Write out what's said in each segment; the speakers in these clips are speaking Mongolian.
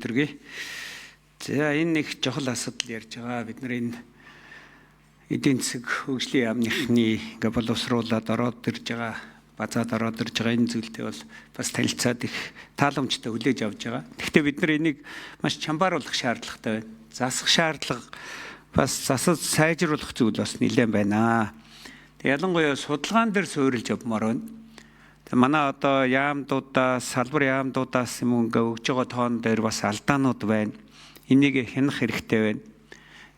Төргий. За, энэ нэг чухал асуудал ярьж байгаа. Бид нар энэ эдийн засаг хөгжлийн яамныхны ингээ боловсруулад ороод ирж байгаа, базаад ороод ирж байгаа энэ зүйлтэй бол бас танилцаад их тааламжтай хүлээж авч байгаа. Гэхдээ бид нар энийг маш чамбааруулах шаардлагатай байна. Засах шаардлага бас засаж сайжруулах зүйл бас нэлээд байна. Тэг ялангуяа судалгаан дээр суурилж явмаар байна. Манай одоо яамдуудаас, салбар яамдуудаас юм ингээ өгж байгаа тоон дээр бас алдаанууд байна. Энийг хянах хэрэгтэй байна.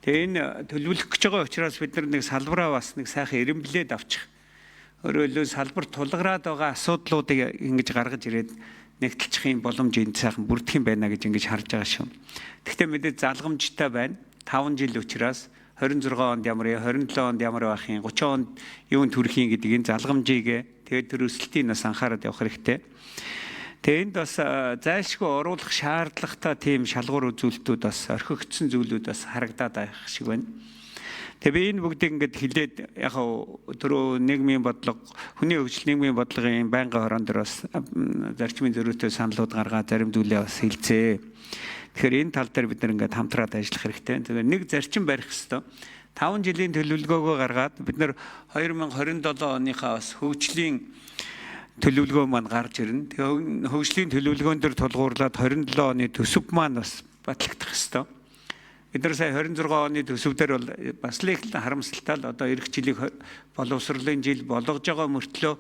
Тэгээ энэ төлөвлөх гэж байгаа учраас бид нар нэг салбараа бас нэг сайхан эренблээд авчих. Өөрөөр хэлбэл салбар тулгараад байгаа асуудлуудыг ингэж гаргаж ирээд нэгтэлчих юм боломж энд сайхан бүрдэх юм байна гэж ингэж харж байгаа шүү. Гэхдээ мэдээ залгамжтай байна. 5 жил учраас 26 онд ямар, 27 онд ямар байх юм, 30 онд юун төрөх юм гэдэг энэ залгамжийг тэгээд тэр өсөлтийг бас анхаарал явах хэрэгтэй. Тэгээд энд бас зайлшгүй оруулах шаардлагатай тийм шалгуур үзүүлэлтүүд бас орхигдсон зүйлүүд бас харагдаад байх шиг байна. Тэгээд би энэ бүгдийг ингээд хилээд яг түрүү нийгмийн бодлого, хүний хөгжил нийгмийн бодлогын байнгын хорон дээр бас зарчмын зөрүүтэй саналууд гаргаад зарим зүйлээ бас хэлцээ. Тэгэхээр энэ тал дээр бид нар ингээд хамтраад ажиллах хэрэгтэй. Тэгэхээр нэг зарчим барих хэрэгтэй. 5 жилийн төлөвлөгөөгөө гаргаад бид нар 2027 оныхаа бас хөгжлийн төлөвлөгөө маань гарч ирнэ. Тэгээ хөгжлийн төлөвлөгөөн дээр тулгуурлаад 27 оны төсөв маань бас батлагдах ёстой. Бид нар сая 26 оны төсөв дээр бол бас л их харамсалтай л одоо эх жилийг боловсролын жил болгож байгаа мөртлөө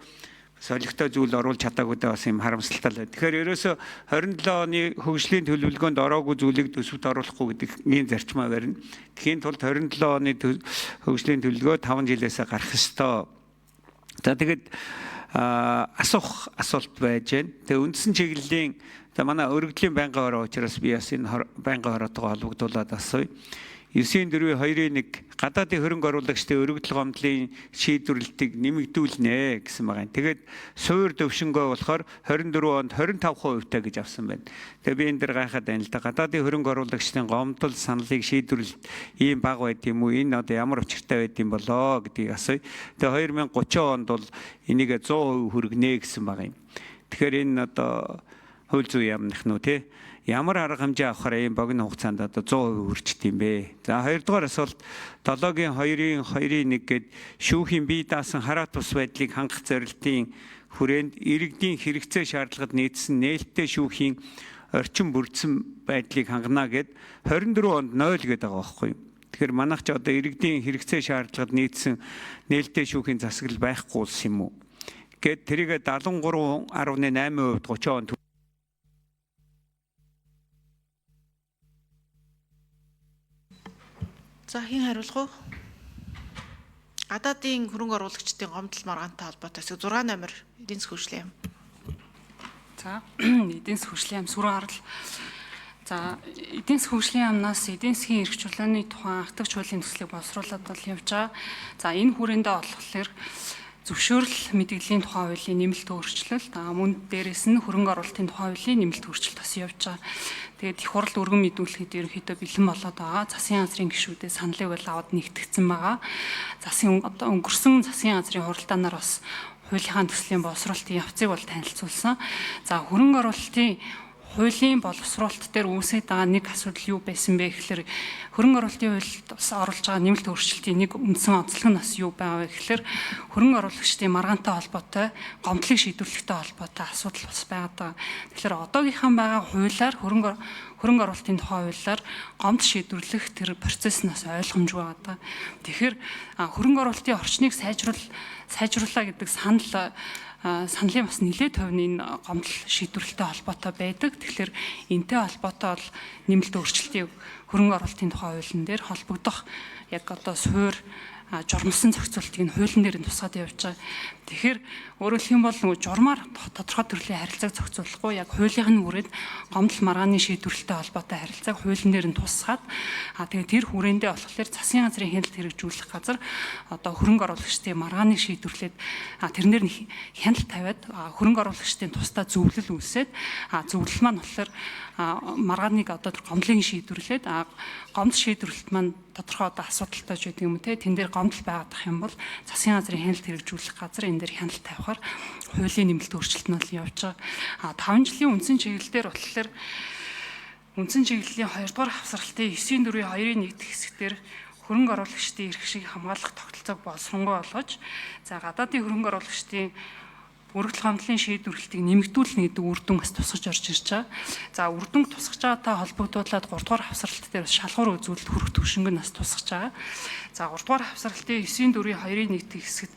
солигтой зүйл оруулж чадаагүйдээ бас юм харамсалтай л. Тэгэхээр ерөөсө 27 оны хөгжлийн төлөвлөгөөнд ороогүй зүйлийг төсөвт оруулахгүй гэдэг ийм зарчмаа барина. Тэгэхийн тулд 27 оны хөгжлийн төлөвлөгөө 5 жилээсээ гарах ёстой. За, тэгэд асуух асуулт байж байна. Тэгээ үндсэн чиглэлийн за манай өргөдлийн байнгын хороо учраас би бас энэ байнгын хороотойгоо холбогдуулаад асууя. 9-ийн 4-ийн 2-ын 1 гадаадын хөрөнгө оруулагчдын өргөдөл гомдлын шийдвэрлэлтийг нэмэгдүүлнэ гэсэн байгаа юм. Тэгээд суур төвшөнгөө болохоор 24 онд 25% тай гэж авсан байна. Тэгээ би энэ дэр гайхаад байна л да. Гадаадын хөрөнгө оруулагчдын гомдол саналыг шийдвэрлэлт ийм бага байд юм уу? Энэ одоо ямар учиртай байд юм болоо гэдгийг асууя. Тэгээ 2030 онд бол энийг 100% хүргэнэ гэсэн байгаа юм. Тэгэхээр энэ одоо хууль зүйн яамных нь тий ямар арга хэмжээ авахар ийм богино хугацаанд одоо 100% хүрчт юм бэ? За, хоёрдугаар асуулт 7-гийн 2-ын 2-ын 1 гээд шүүхийн бие даасан хараат тус байдлыг хангах зорилтын хүрээнд иргэдийн хэрэгцээ шаардлагад нийцсэн нээлттэй шүүхийн орчин бүрдсэн байдлыг хангана гэд 24 онд 0 гэдэг байгаа байхгүй юу? Тэгэхээр манайх ч одоо иргэдийн хэрэгцээ шаардлагад нийцсэн нээлттэй шүүхийн засаглал байхгүй болсон юм уу? Гэт тэрийг 73.8% 30 онд За, хэн хариулах вэ? Гадаадын хөрөнгө оруулагчдын гомдол маргаантай холбоотой 6 номер эдийн засгийн хөгжлийн яам. За, эдийн засгийн хөгжлийн яам сүрэн арал. За, эдийн засгийн хөгжлийн яамнаас эдийн засгийн эрх чөлөөний тухайн хатагч хуулийн төслийг боловсруулад бол явж байгаа. За, энэ хүрээндээ болохоор зөвшөөрөл мэдээллийн тухай хуулийн нэмэлт өөрчлөлт, мөн дээрээс нь хөрөнгө оруулалтын тухай хуулийн нэмэлт өөрчлөлт бас явж байгаа. Тэгээд их хурал өргөн мэдүүлэхэд ерөнхийдөө бэлэн болоод байгаа. Засгийн газрын гишүүдээ саналыг бол аваад нэгтгэгдсэн байгаа. Засгийн одоо өнгөрсөн засгийн газрын хуралдаанаар бас хуулийнхаа төслийн боловсруулалтын явцыг бол танилцуулсан. За, хөрөнгө оруулалтын хуулийн боловсруулалт дээр үүсээд байгаа нэг асуудал юу байсан бэ гэхлээр хөрөнгө оруулалтын хуульд бас оруулж байгаа нэмэлт өөрчлөлтийн нэг үндсэн онцлог нь бас юу байгаа вэ гэхлээр хөрөнгө оруулагчдын маргаантай холбоотой гомдлыг шийдвэрлэхтэй холбоотой асуудал бас байгаад байгаа. Тэгэхээр одоогийнхан байгаа хуулиар хөрөнгө оруулалтын тухай хуулиар гомдол шийдвэрлэх тэр процесс нь бас ойлгомжгүй байгаа. Тэгэхээр хөрөнгө оруулалтын орчныг сайжруулаа гэдэг санал саналын бас нэлээд хувь нь энэ гомдол шийдвэрлэлтэй холбоотой байдаг. Тэгэхээр энтэй холбоотой бол нэмэлт өөрчлөлтийг хөрөнгө оруулалтын тухай хуулийн дээр холбогдох яг одоо суур журмалсан зохицуултыг нь хуулийн дээр нь тусгаад явж байгаа. Тэгэхээр өөрөөр хэлэх юм бол нөгөө журмаар тодорхой төрлийн харилцааг зохицуулахгүй яг хуулийнх нь хүрээнд гомдол маргааны шийдвэрлэлтэй холбоотой харилцааг хуулийн дээр нь тусгаад тэгээд тэр хүрээндээ болохоор засгийн газрын хяналт хэрэгжүүлэх газар одоо хөрөнгө оруулагчдын маргааныг шийдвэрлээд тэрнээр нь хяналт тавиад хөрөнгө оруулагчдын тусдаа зөвлөл үүсээд зөвлөл маань болохоор маргааныг одоо тэр гомдлын шийдвэрлээд гомдол шийдвэрлэлт маань тодорхой одоо асуудалтай ч гэдэг юм уу те тэн дээр гомдол байгаадах юм бол засгийн газрын хяналт хэрэгжүүлэх газар энэ дээр хяналт тавихаар хуулийн нэмэлт өөрчлөлт нь бол явж байгаа. 5 жилийн үндсэн чиглэл дээр болохоор Үндсэн чиглэлийн 2 дугаар хавсралтын 9-ийн 4-ийн 2-ын 1 дэх хэсгээр хөрөнгө оруулагчдын эрх шиг хамгаалах тогтолцоог боловсронгуй болгож, за гадаадын хөрөнгө оруулагчдын өргөдөл гомдлын шийдвэрлэлтийг нэмэгдүүлнэ гэдэг үр дүн бас тусгаж орж ирж байгаа. За үр дүнг тусгаж байгаатай холбогдуулаад 3 дугаар хавсралт дээр бас шалгуур үзүүлэлт хүрэх түвшинг нь бас тусгаж байгаа. За 3 дугаар хавсралтын 9-ийн 4-ийн 2-ын 1 дэх хэсэгт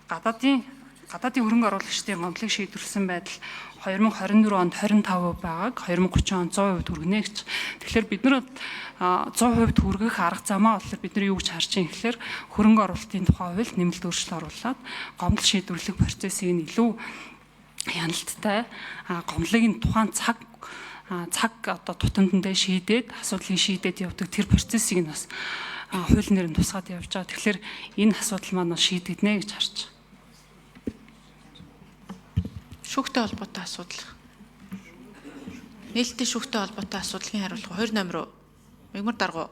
гадаадын хөрөнгө оруулагчдын гомдлыг шийдвэрлэсэн байдал 2024 онд 25% байгааг 2030 онд 100% хүргэнэ гэж. Тэгэхээр бид нар 100% хүргэх арга замаа болохоор бид нар юу гэж харж байгаа гэхээр хөрөнгө оруулалтын тухай хуульд нэмэлт өөрчлөлт оруулаад гомдол шийдвэрлэх процессыг нь илүү хяналттай, гомдлыг нь тухайн цаг одоо тутамдандаа шийдээд асуудлыг шийдээд явдаг тэр процессыг нь бас хууль нэр нь тусгаад явж байгаа. Тэгэхээр энэ асуудал маань шийдэгдэнэ гэж харж байгаа. Шүүхтэй холбоотой асуудал. Нээлттэй шүүхтэй холбоотой асуудлын хариулах 2 номер уу? Мягмар даргуу.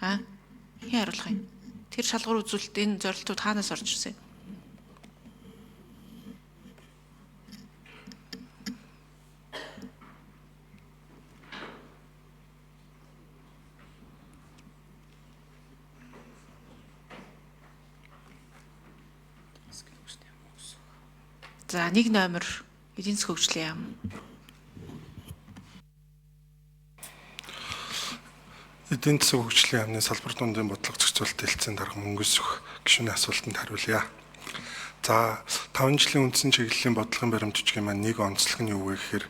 Аа? Хэн хариулах юм? Тэр шалгуур үзүүлэлт энэ зорилтууд хаанаас орж ирсэн юм? За 1 номер эдийн засгийн хөгжлийн яам. Эдийн засгийн хөгжлийн яамны салбар дундын бодлого зохицуулалт хэлтсийн дарга Мөнгөсөх гишүүний асуултанд хариулъя. За 5 жилийн үндсэн чиглэлийн бодлогын баримт бичгийн маань нэг онцлог нь юу вэ гэхээр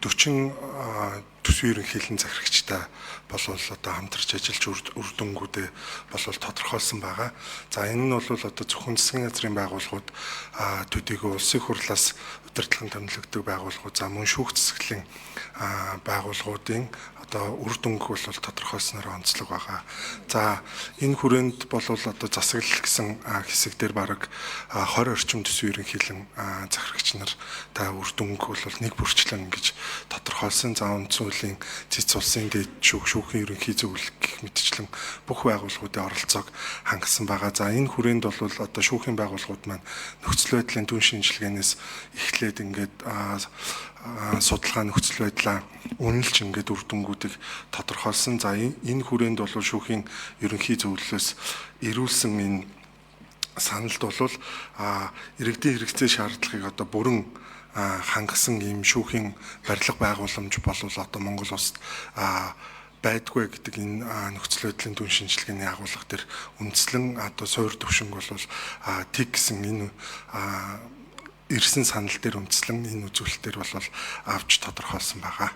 40 төсвийн ерөнхийлөн захирагчтай болвол одоо хамтарч ажиллаж үр дүнгуудээ болвол тодорхойлсон байгаа. За энэ нь бол одоо зөвхөн засгийн газрын байгууллагууд төдийгүй улсын хурлаас удирдлагын томилогддог байгууллагууд, за мөн шүүх засаглалын байгууллагуудын одоо үр дүнг бол тодорхойлсноор онцлог байгаа. За энэ хүрээнд бол одоо засаглал гэсэн хэсэг дээр бараг 20 орчим төсвийн ерөнхийлөн захирагч нар та үр дүнг бол нэг бүрчлэн гэж тодорхойлсон. За үндсэн хуулийн цэц улсын дээд шүүх, шүүхийн ерөнхий зөвлөл гэх мэтчлэн бүх байгууллагуудын оролцоог хангасан байгаа. За энэ хүрээнд бол одоо шүүхийн байгууллагууд маань нөхцөл байдлын түн шинжилгээнээс эхлээд ингээд судалгаа нөхцөл байдлаа үнэлж ингээд үр дүнгуудыг тодорхойлсон. За энэ хүрээнд бол шүүхийн ерөнхий зөвлөлөөс ирүүлсэн энэ саналд бол иргэдийн хэрэгцээ шаардлагыг одоо бүрэн хангасан ийм шүүхийн барилга байгууламж болвол одоо Монгол улсад байдгүй гэдэг энэ нөхцөл байдлын түн шинжилгээний агуулга дээр үндслэн одоо суур төвшинг бол тэг гэсэн энэ ирсэн санал дээр үндслэн энэ үзүүлэлтээр бол авч тодорхойлсон байгаа.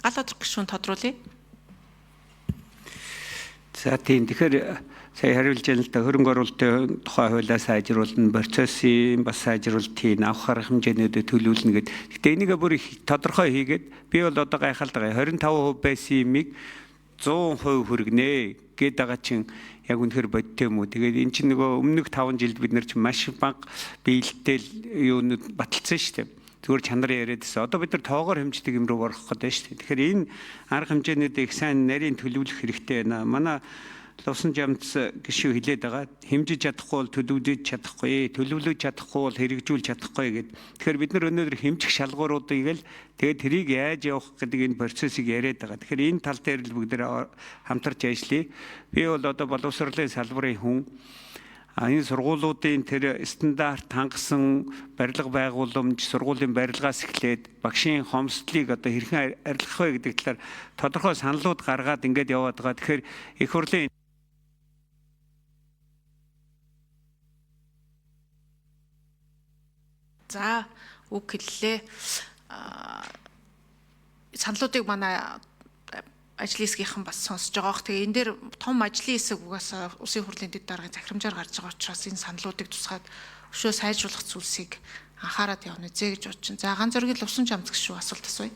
Гал одрох гишүүн тодруулъя. За тийм, тэгэхээр сая хариулж байна л да, хөрөнгө оруулалтын тухай хуулиа сайжруулна, процессын бас сайжруулалт хийн, авах арга хэмжээнүүдэд төлөвлөнө гэд. Гэхдээ энийг бүр их тодорхой хийгээд би бол одоо гайхалтай байгаа. 25% байсан юмыг 100% хүргэнэ гээд байгаа чинь яг үнэхээр бодтой юм уу? Тэгээд эн чинь нөгөө өмнөх 5 жилд бид нар чинь маш бага биелэлтэй юунууд баталсан шүү дээ. Зүгээр чанар яриад байсан. Одоо бид нар тоогоор хэмждэг юм руу орох гэдэг шүү дээ. Тэгэхээр энэ арга хэмжээнүүдийг их сайн нарийн төлөвлөх хэрэгтэй байна. Манай Лувсан жамц гишүү хэлээд байгаа. Хэмжиж чадахгүй бол төлөвлөж чадахгүй, төлөвлөж чадахгүй бол хэрэгжүүлж чадахгүй гэд. Тэгэхээр бид нар өнөөдөр хэмжих шалгууруудыг л тэгээд тэрийг яаж явах гэдэг энэ процессыг яриад байгаа. Тэгэхээр энэ тал дээр л бүгд хамтарч ажиллая. Би бол одоо боловсролын салбарын хүн. Энэ сургуулиудын тэр стандарт хангасан барилга байгууламж, сургуулийн барилгаас эхлээд багшийн хомсдлыг одоо хэрхэн арилгах вэ гэдэг талаар тодорхой саналууд гаргаад ингээд яваад байгаа. Тэгэхээр их хурлын За үг хэллээ. Саналуудыг манай ажлын хэсгийнхэн бас сонсож байгаа бох. Тэгээ энэ дээр том ажлын хэсэг угаасаа улсын хурлын дэд даргын захирамжаар гарч байгаа учраас энэ саналуудыг тусгаад өшөө сайжруулах зүйлсийг анхаарад явна зэ гэж бодчих. За ганц зөргийн Лувсан жамц гişүү асуулт асууя.